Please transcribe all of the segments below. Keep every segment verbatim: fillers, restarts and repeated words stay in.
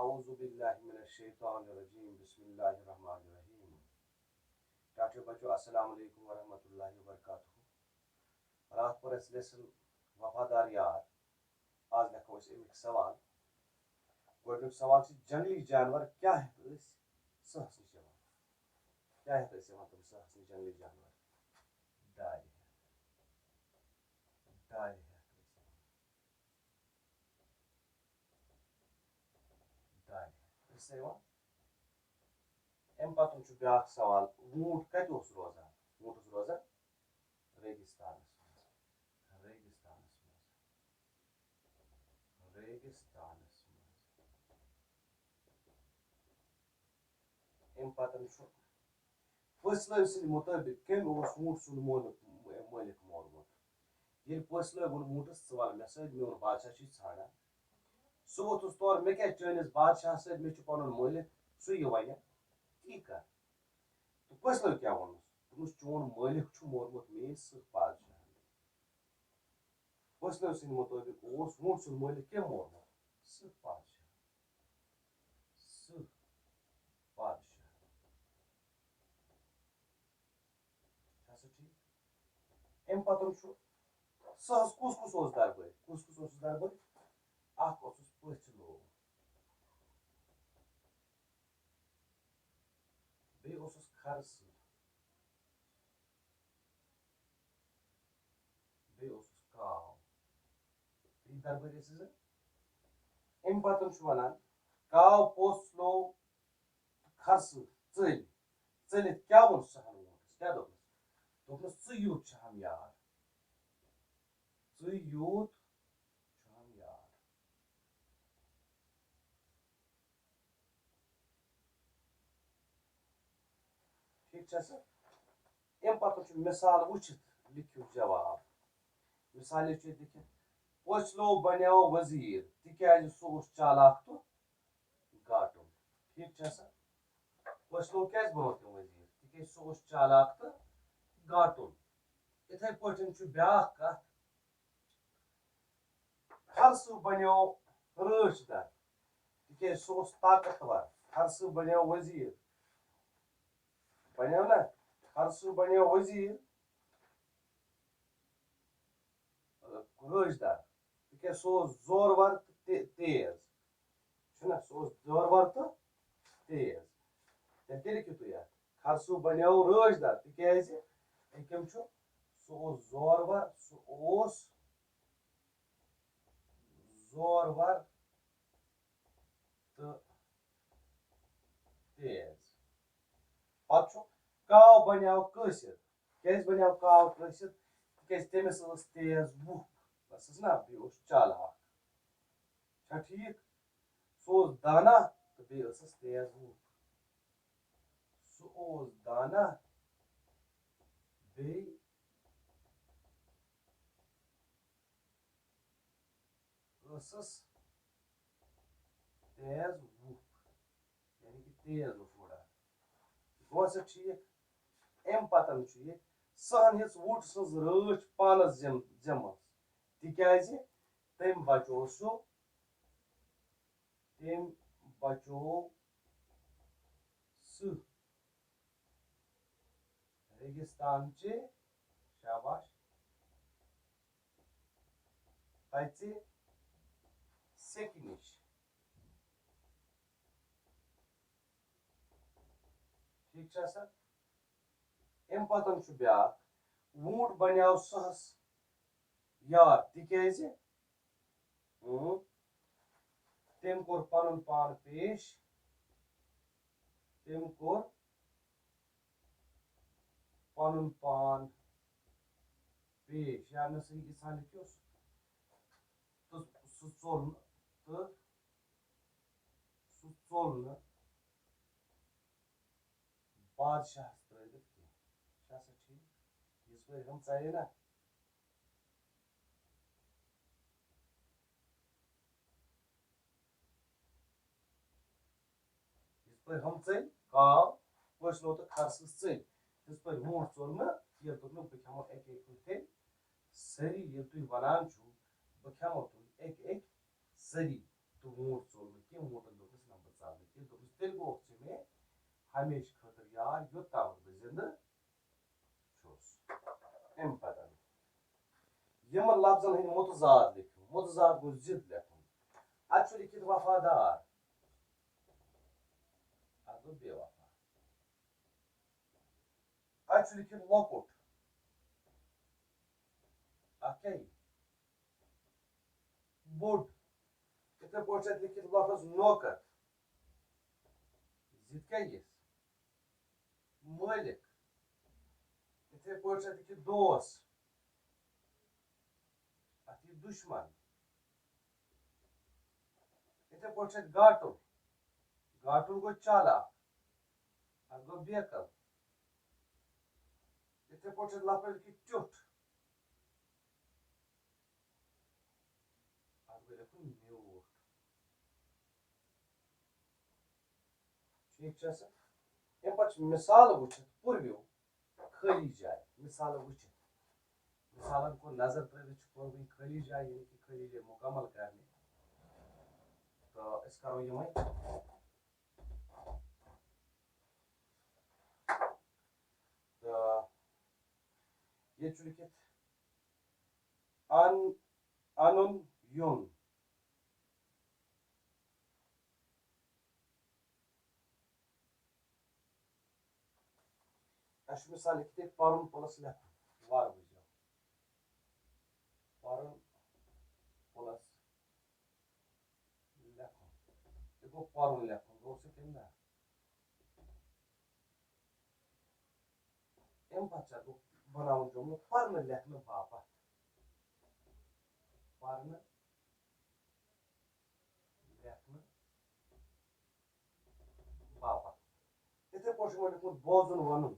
اعوذ باللہ من الشیطان الرجیم، بسم اللہ الرحمن الرحیم۔ ٹاٹھیو بچو، السلام علیکم ورحمۃ اللہ وبرکاتہ۔ راتھ پوٚر اَسہِ lesson وفادار یار۔ آز لیکھو أسۍ اَمیُک سوال۔ گۄڈٕنیُک سوال چھُ، جنگلی جانور کیٛاہ ہٮ۪تھ ٲسۍ سٕہس نِش یِوان؟ کیٛاہ ہٮ۪تھ ٲسۍ یِوان تِم سٕہس نِش جنگلی جانور؟ ڈالہِ ہٮ۪تھ۔ ڈالہِ ہٮ۪تھ ٲسۍ یِوان۔ ڈالہِ ہٮ۪تھ ٲسۍ یِوان۔ اَمہِ پتہٕ چھُ بیٛاکھ سوال، ووٗنٛٹ کَتہِ اوس روزان؟ ووٗنٛٹ اوس روزان ریگِستانَس منٛز۔ ریگِستانَس منٛز۔ ریگِستانَس منٛز۔ اَمہِ پتہٕ چھُ پٔژھلٲوۍ سٕنٛدِ مُطٲبِق کٔمۍ اوس ووٗنٛٹ سُنٛد مٲلِک، مٲلِک مورمُت؟ ییٚلہِ پٔژھلٲوۍ ووٚن ووٗنٛٹَس، "ژٕ وَل مےٚ سۭتۍ، میون بادشاہ چھُے ژھانٛڈان۔" سُہ ووٚتھُس تورٕ، "مےٚ کیٛاہ، چٲنِس بادشاہَس سۭتۍ، مےٚ چھُ پَنُن مٲلِک، سُہ یہِ وَنہِ، تی کَر۔" تہٕ پٔژھلٲوۍ کیٛاہ ووٚنُس؟ دوٚپنَس، "چون مٲلِک چھُ مورمُت میٛٲنۍ سٕہہ بادشاہ۔" پٔژھلٲوۍ سٕنٛدِ مُطٲبِق اوس ووٗنٛٹ سُنٛد مٲلِک کٔمۍ مورمُت؟ سٕہہ بادشاہ۔ سٕہہ بادشاہ۔ چھا سا ٹھیٖک؟ اَمہِ پَتہٕ چھُ سٕہَس کُس کُس اوس دربٲرۍ؟ کُس کُس اوسُس دربٲرۍ؟ اَکھ اوسُس پٔژھۍ لوگ، بیٚیہِ اوسُس کھرٕ سٕہہ، بیٚیہِ اوسُس کاو۔ ترٛےٚ دربٲرۍ ٲسۍ زٕ۔ اَمہِ پَتہٕ چھُ وَنان، کاو پوٚژھ لوگ تہٕ کھرٕ سٕہہ ژٔلۍ۔ ژٔلِتھ کیٛاہ ووٚن سٕہَن ووٗنٛٹَس؟ کیٛاہ دوٚپنَس؟ دوٚپنَس، "ژٕ یوٗت چھُ ہم یار۔ ژٕ یوٗت چھُ ہم یار۔" ٹھیٖک چھا سا؟ اَمہِ پَتہٕ چھُ مِثال وٕچھِتھ لیکھِو جواب۔ مِثالے چھُ ییٚتہِ لیکھِتھ، پٔژھۍ لوگ بنیو وزیٖر، تِکیٛازِ سُہ اوس چالاک تہٕ گاٹُن۔ ٹھیٖک چھا سا؟ پٔژھۍ لوگ کیٛازِ بنوو تٔمۍ وزیٖر؟ تِکیٛازِ سُہ اوس چالاک تہٕ گاٹُن۔ یِتھَے پٲٹھۍ چھُ بیٛاکھ کَتھ، کھرٕ سٕہہ بنیو رٲچھ در، تِکیٛازِ سُہ اوس طاقتور۔ کھرٕ سٕہہ بنیو وزیٖر، بنیو نا؟ کھرٕ سٕہہ بنیو وزیٖر، رٲچھ در، تِکیٛازِ سُہ اوس زورور تہٕ تے-، تیز۔ چھُنہ، سُہ اوس زورور تہٕ تیز۔ تیٚلہِ کیٛاہ لیکھِو تُہۍ اَتھ؟ کھرٕ سٕہہ بنیو رٲچھ در، تِکیٛازِ أکِم چھُ، سُہ اوس زورور، سُہ اوس زورور تہٕ تیز۔ پتہٕ چھُ کاو بنیو قٲصد۔ کیٛازِ بنیو کاو قٲصد؟ تِکیٛازِ تٔمِس ٲس تیز وُپھ۔ بس حظ نا، بیٚیہِ اوس چالاک۔ چھا ٹھیٖک؟ سُہ اوس دانا تہٕ بیٚیہِ ٲسٕس تیز وُپھ۔ سُہ اوس دانا، بیٚیہِ ٲسٕس تیز وُپھ، یعنی کہِ تیز اوس وُڑان۔ گوٚو سا ٹھیٖک؟ اَمہِ پتہٕ چھُ یہِ، سٕہن ہیٚژ وُٹ سٕنٛز رٲچھ پانس ذِم-، ذِمس، تِکیٛازِ تٔمۍ بچوو سُہ، تٔمۍ بچوو سُہ ریگِستان چہِ، شاباش، تَژِ سیٚکہِ نِش۔ ٹھیٖک چھا سا؟ اَمہِ پتہٕ چھُ بیٛاکھ، ووٗنٛٹ بنیو سٕہس یار، تِکیٛازِ، اۭں، تٔمۍ کوٚر پنُن پان پیش، تٔمۍ کوٚر پنُن پان پیش، یا مےٚ سۭتۍ ییٖژ ہن لیکھِو، تہٕ سُہ ژوٚل نہٕ، تہٕ سُہ ژوٚل نہٕ بادشاہس ترٲوِتھ کینٛہہ۔ چھا سا ٹھیٖک؟ یِژ پٲرۍ ہمسایہِ نا، یِژ پٲرۍ ہمسایہِ کاو، پٔژھۍ لوگ تہٕ کھرٕ سٕہہ ژٔلۍ۔ تِژ پٲرۍ ووٗنٛٹ ژوٚل نہٕ، ییٚلہِ دوٚپنَکھ، "بہٕ کھٮ۪مو اَکہِ اَکہِ تُہۍ تیٚلہِ سٲری، ییٚلہِ تُہۍ وَنان چھِو، بہٕ کھٮ۪مو تُہۍ اَکہِ اَکہِ سٲری"، تہٕ ووٗنٛٹ ژوٚل نہٕ کینٛہہ۔ ووٗنٛٹَن دوٚپنَس، "نہ، ہمیشہٕ خٲطرٕ یار، یوٚت تامَتھ بہٕ زِندٕ چھُس۔ اَمہِ پَتہٕ یِمَن لفظن ہٕنٛدۍ متضاد لیکھِو۔ متضاد گوٚو ضد لیکھُن۔ اَتہِ چھُ لیکھِتھ وفادار، اَتھ گوٚو بے وفا۔ اَتہِ چھُ لیکھِتھ لۄکُٹ، اَتھ کیٛاہ یی؟ بوٚڑ۔ یِتھَے پٲٹھۍ چھُ اَتہِ لیکھِتھ لفظ نوکر، ضد کیٛاہ یِیَس؟ مٲلِک۔ یِتھَے پٲٹھۍ چھُ اَتہِ لیکھِتھ دوس، اَتھ یی دُشمن۔ یِتھَے پٲٹھۍ چھُ اَتہِ گاٹُل۔ گاٹُل گوٚو چالاک، اَتھ گوٚو بیکل۔ یِتھَے پٲٹھۍ چھُ اَتہِ لفظ لیکھِتھ ٹیوٚٹھ، اَتھ گوٚو لیکھُن میوٗٹھ۔ ٹھیٖک چھا سا؟ اَمہِ پَتہٕ چھِ مِثال وٕچھِتھ پوٚرِو خٲلی جایہِ، مِثال وٕچھِتھ۔ مِثالَن کُن نظر ترٲوِتھ چھِ پوٚرمُت خٲلی جایہِ، یعنی کہِ خٲلی جایہِ مُکمل کرنہِ۔ تہٕ أسۍ کرو یِمَے۔ تہٕ ییٚتہِ چھُ لیکھِتھ اَن، اَنُن، یُن۔ اَسہِ چھُ مِثال لیکھِتھ ییٚتہِ پَرُن plus لیکھُن، وَر وٕچھزیو۔ پَرُن plus لیکھُن۔ یہِ گوٚو پَرُن لیکھُن، گوٚو سُہ کِنہٕ نہ؟ اَمہِ پَتہٕ چھُ اَتھ گوٚو بَناوُن جُملہٕ پَرنہٕ لیکھنہٕ باپَتھ۔ پَرنہٕ لیکھنہٕ باپَتھ۔ یِتھَے پٲٹھۍ چھُ وۄنۍ لیوٚکھمُت بوزُن وَنُن۔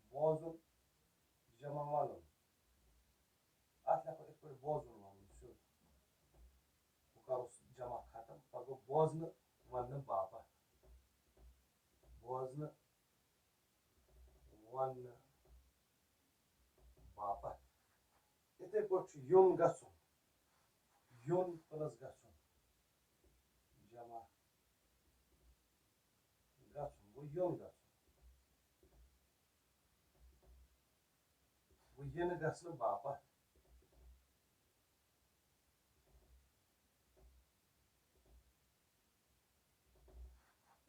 بوزُن جمع وَنُن۔ اَتھ لیکھو یِتھ پٲٹھۍ بوزُن وَنُن سیوٚد۔ بہٕ کَرو سُہ جمع ختم۔ پَتہٕ گوٚو بوزنہٕ وَننہٕ باپَتھ۔ بوزنہٕ وَننہٕ باپَتھ۔ یِتھَے پٲٹھۍ چھُ یُن گژھُن۔ یُن plus گژھُن۔ جمع گژھُن گوٚو یُن گژھُن۔ گوٚو یِنہٕ گژھنہٕ باپَتھ۔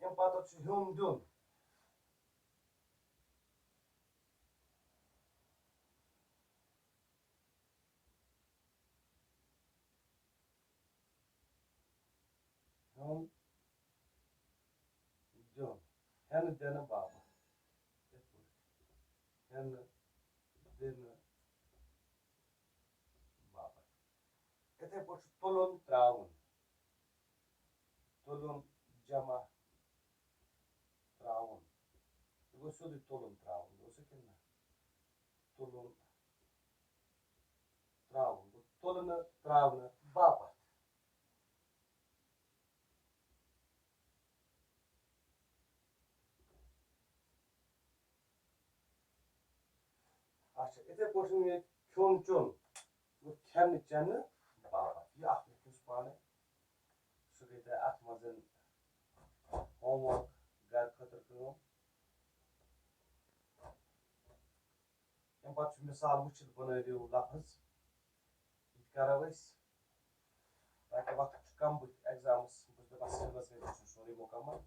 اَمہِ پَتہٕ چھُ ہیوٚن دیُن۔ ہیوٚن دیُن۔ ہٮ۪نہٕ دِنہٕ باپَتھ۔ یِتھ پٲٹھۍ۔ ہٮ۪نہٕ دِنہٕ باپَتھ۔ یِتھَے پٲٹھۍ چھُ تُلُن ترٛاوُن۔ تُلُن جمع ترٛاوُن۔ یہِ گوٚو سیوٚدُے تُلُن ترٛاوُن، گوٚو سُہ کِنہٕ نہ؟ تُلُن ترٛاوُن گوٚو تُلنہٕ ترٛاونہٕ باپَتھ۔ اچھا، یِتھَے پٲٹھۍ یہِ کھیوٚن چیوٚن گوٚو کھٮ۪نہٕ چٮ۪نہٕ باپَتھ۔ یہِ اَکھ لیکھِو سُہ پانَے۔ سُہ گٔے تۄہہِ اَتھ منٛز homework، گَرٕ خٲطرٕ کٲم۔ اَمہِ پَتہٕ چھُ مِثال وٕچھِتھ بَنٲوِو لفظ۔ یہِ تہِ کَرو أسۍ، تاکہِ وقت چھُ کَم، بہٕ examس، بہٕ چھُس دَپان syllabus گژھِ گژھُن سورُے مُکمل،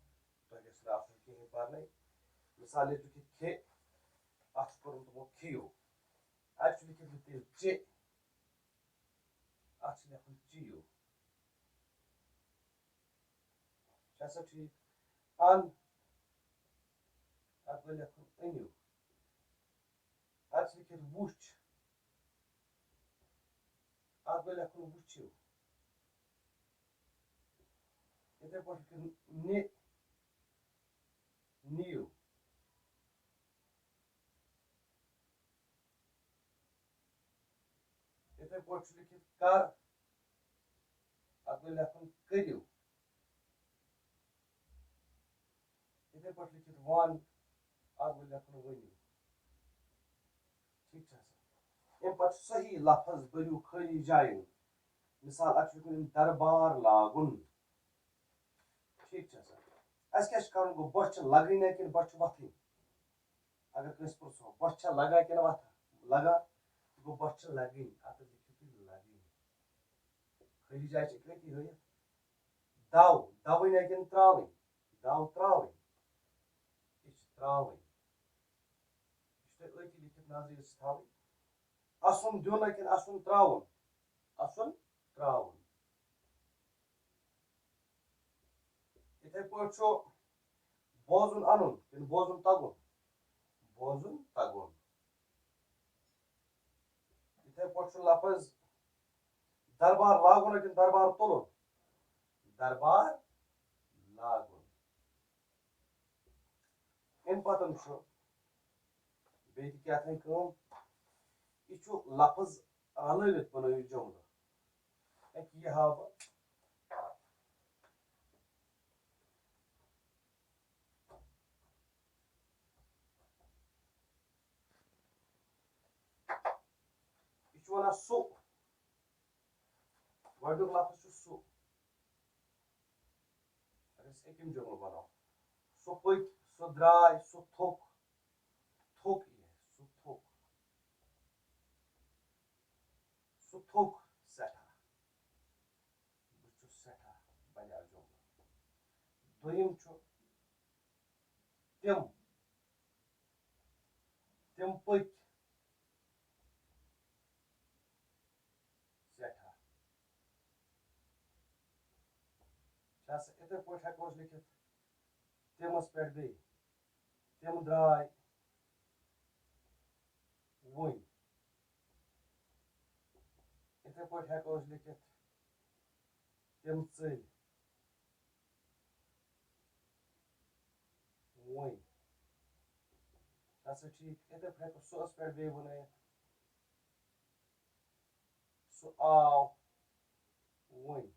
تۄہہِ گژھِ نہٕ آسُن کِہیٖنۍ پَرنَے۔ مِثال، ییٚتہِ لیوٚکھِتھ کھے، اَتھ چھُ کوٚرمُت تِمو کھیٚیِو۔ اَتہِ چھُ لیکھِتھ وۄنۍ تیٚلہِ چے، اَتھ چھُ لیکھُن چیٚیِو۔ چھا سا ٹھیٖک؟ اَن، اَتھ گوٚو لیکھُن أنِو۔ اَتھ چھِ لیکھِتھ وُچھ۔ اَتھ گوٚو لیکھُن وُچھِو۔ یِتھَے پٲٹھۍ لیکھِو نِ، نِیِو۔ یِتھَے پٲٹھۍ چھُ لیکھِتھ کَر۔ اَتھ گوٚو لیکھُن کٔرِو۔ یِتھَے پٲٹھۍ لیکھِتھ وَن، اَتھ گوٚو لیکھُن ؤنِو۔ ٹھیٖک چھا سا؟ اَمہِ پَتہٕ چھُ صحیح لفظ بٔرِو خٲلی جایہِ ہُنٛد۔ مِثال، اَتھ چھُ لیکھُن دربار لاگُن۔ ٹھیٖک چھا سا؟ اَسہِ کیٛاہ چھُ کَرُن؟ گوٚو، بۄچھِ چھِ لَگٕنۍ یا کِنہٕ بۄچھِ چھِ وۄتھٕنۍ؟ اگر کٲنٛسہِ پرٛژھو، بۄچھِ چھا لَگان کِنہٕ وۄتھان؟ لَگان۔ گوٚو، بۄچھِ چھِ لَگٕنۍ، اَتھ لیٚکھِو تُہۍ لَگٕنۍ۔ خٲلی جایہِ چھِ أتی ہٲیِتھ۔ دَو، دَوٕنۍ یا کِنہٕ ترٛاوٕنۍ؟ دَو ترٛاوٕنۍ۔ یہِ چھِ ترٛاوٕنۍ۔ یہِ چھُ تۄہہِ أتی لیٚکھِتھ نظرِ یُس تھاوٕنۍ۔ اَسُن دیُن یا کِنہٕ اَسُن ترٛاوُن؟ اَسُن ترٛاوُن۔ یِتھَے پٲٹھۍ چھُ بوزُن اَنُن کِنہٕ بوزُن تَگُن؟ بوزُن تَگُن۔ یِتھَے پٲٹھۍ چھُ لفظ دربار لاگُن کِنہٕ دربار تُلُن؟ دربار لاگُن۔ اَمہِ پَتہٕ چھُ بیٚیہِ تہِ کیٛاہ تام کٲم۔ یہِ چھُ لفظ رَلٲوِتھ بَنٲوِتھ جُملہٕ۔ أکہِ یہِ ہاوٕ بہٕ۔ یہِ چھُ وَنان سُہ۔ گۄڈٕنیُک لفظ چھُ سُہ۔ اگر أسۍ أکِم جملہٕ بناوو، سُہ پٔکۍ، سُہ درٛاے، سُہ تھوٚک، تھوٚک یی اَسہِ، سُہ تھوٚک، سُہ تھوٚک سٮ۪ٹھاہ۔ بہٕ چھُس سٮ۪ٹھاہ بنیٛو جملہٕ۔ دوٚیِم چھُ تِم، تِم پٔکۍ سٮ۪ٹھاہ۔ چھا سا، یِتھَے پٲٹھۍ ہٮ۪کو أسۍ لیکھِتھ تِمَس پٮ۪ٹھ بیٚیہِ، تِم درٛاے وُنۍ۔ یِتھَے پٲٹھۍ ہٮ۪کو أسۍ لیکھِتھ تِم ژٔلۍ وۄنۍ۔ چھا سا ٹھیٖک؟ یِتھَے پٲٹھۍ ہٮ۪کو سُہ ٲس پٮ۪ٹھ بیٚیہِ بَنٲیِتھ۔ سُہ آو وۄنۍ۔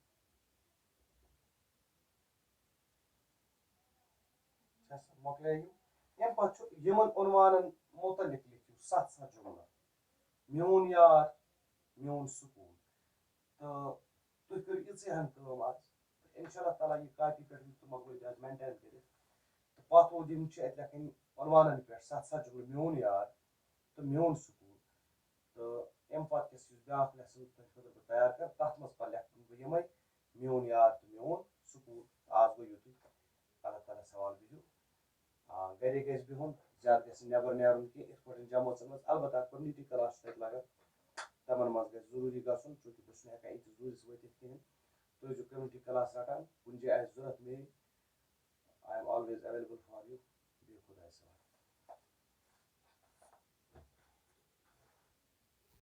چھا سا مۄکلے یِم؟ اَمہِ پَتہٕ چھُ یِمَن عنوانَن مُتعلِق لیکھِو ستھ ستھ جُملہٕ۔ میون یار، میون سکوٗل۔ تہٕ تُہۍ کٔرِو یِژٕے ہَن کٲم آز۔ تہٕ اِنشاء اللہ تعالیٰ یہِ کاپی پٮ۪ٹھ تہٕ مۄکلٲیِو تُہۍ آز مینٹین کٔرِتھ۔ تہٕ پَتھ ووت یِم چھِ اَتہِ لیکھٕنۍ عنوانَن پٮ۪ٹھ ستھ ستھ جُملہٕ، میون یار تہٕ میون سکوٗل۔ تہٕ اَمہِ پَتہٕ کِس یُس بیٛاکھ lesson تُہٕنٛدِ خٲطرٕ بہٕ تیار کَرٕ، تَتھ منٛز پَتہٕ لیکھٕ بہٕ یِمَے، میون یار تہٕ میون سکوٗل۔ آز گوٚو یُتُے۔ اللہ تعالیٰ سوال بِہِو۔ آ، گَرے گژھِ بِہُن، زیادٕ گژھِ نہٕ نٮ۪بَر نیرُن کینٛہہ۔ یِتھ پٲٹھۍ جمٲژَن منٛز، البتہ community class چھُ تَتہِ لَگان، تِمَن منٛز گژھِ ضروٗری گژھُن، چوٗنٛکہِ بہٕ چھُس نہٕ ہٮ۪کان ییٚتہِ زوٗرِس وٲتِتھ کِہیٖنۍ۔ تُہۍ ٲسۍزیو community class رَٹان، کُنہِ جایہِ آسہِ ضوٚرَتھ میٛٲنۍ، I am always available for you۔ بِہِو خۄدایَس حوالہٕ۔